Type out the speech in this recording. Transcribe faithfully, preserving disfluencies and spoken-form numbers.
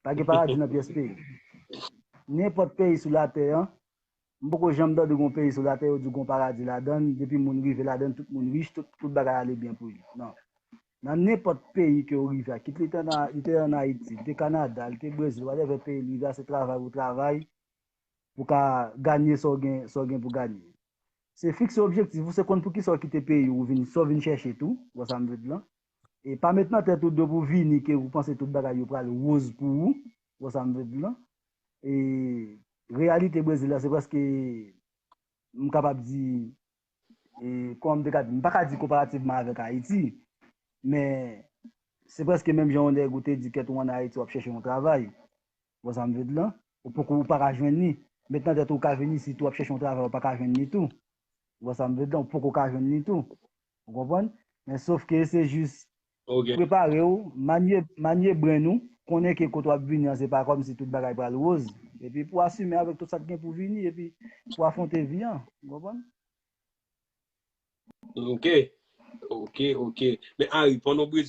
Pa gen paradi nan pyès peyi. Nenpòt peyi sou latè an, m poko janm tande gon peyi sou latè yo di gon paradi ladan l, depi moun rive ladan l, tout moun rich, tout, tout bagay ale byen pou li. Non. Nan nenpòt peyi ke w rive a, kit li te nan, li te ann Ayiti, li te Kanada, li te Brezil, whatever peyi li rive a, se travay ou travay pou ka ganye sa w gen, sa w gen pou ganye. Se fikse objektif ou, se konn pou kisa w kite peyi w, ou vin, sa w vin chèche tou, w wè sa m vle di lan. E pa met nan tèt ou depi w vini ke ou panse tout bagay yo pral woz pou ou, w wè sa m vle di lan. E reyalite Brezil la, se prèske, m kapab di, e, kòman m te ka di, m pa ka di konparativman avèk Ayiti, men se prèske menm jan yon nèg ou te di kèt ou ann Ayiti, w ap chèche yon travay. W wè sa m vle di lan? Ou poko, ou pa ka jwenn li. Met nan tèt ou, ou ka vin isit, ou ap chèche yon travay, ou pa ka jwenn li tou. W wè sa m vle di lan? Ou poko ka jwenn li tou. Ou konprann? Men sof ke se jis Ok. Prepare w, manye, manye brenn ou, konnen ke kote w ap vini an, se pa kòmsi tout bagay pral woz. Epi pou asime avèk tout sa k gen pou vini, epi pou afwonte vi an. Ou konprann? Ok. Ok, ok. Men Harry, pandan w Brezil,